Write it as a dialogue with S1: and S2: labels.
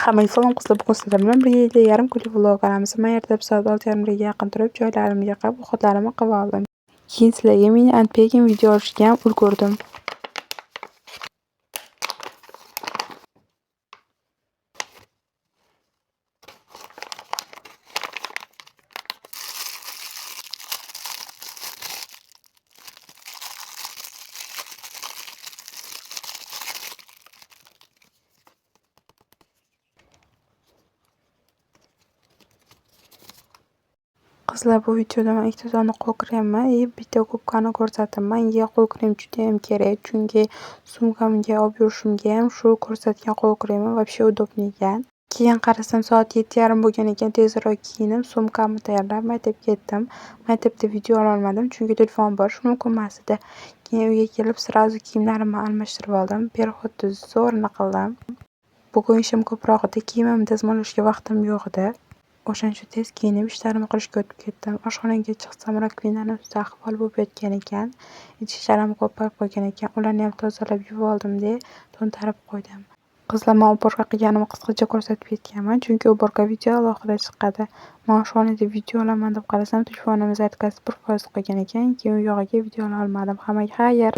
S1: Hammaga salom qizlar, bugun sizlar bilan birgalikda yarim kunlik vlog olamiz. Men ertalab soat 6:30 ga yaqin turib, joylarimni yig'ib, ovqatlarimni qilib oldim. Keyin sizlarga mini unpacking video olishga ham ulgurdim. Qizlar, bu videoda men ikkita dona qo'l kremni и bitta gubkani ko'rsatdim. Menga qo'l krem judayam kerak, chunki sumkamga olib yurishimga ham shu ko'rsatgan qo'l kremim вообще удобный ekan. Keyin qarasam soat 7:30 bo'lgan ekan, tezroq kiyinib, sumkamni tayyorlab maktabga ketdim. Maktabda video ololmadim, chunki telefon borish mumkin emas edi. Keyin uyga kelib сразу kiyimlarimni almashtirib oldim. Переход ni zo'rini qildim. Bugun ishim ko'proq edi, kiyimimni dazmollashga vaqtim yo'q edi. O'shaning uchun tez kiyinib ishlarimni qilishga o'tib ketdim. Oshxonaga chiqsam rakvinani ustida ahvol bo'lib yotgan ekan. Idishlarim ko'payib qolgan ekan. Ularni ham tozalab yuvib oldim-da, to'ntarib qo'ydim. Qizlar, men уборка qilganimni qisqacha ko'rsatib ketganman, chunki уборка video alohida chiqadi. Men oshxonada video olaman deb qarasam, telefonim zaryadkasi 1% qolgan ekan. Keyin u yog'iga video ola olmadim. Hammaga xayr.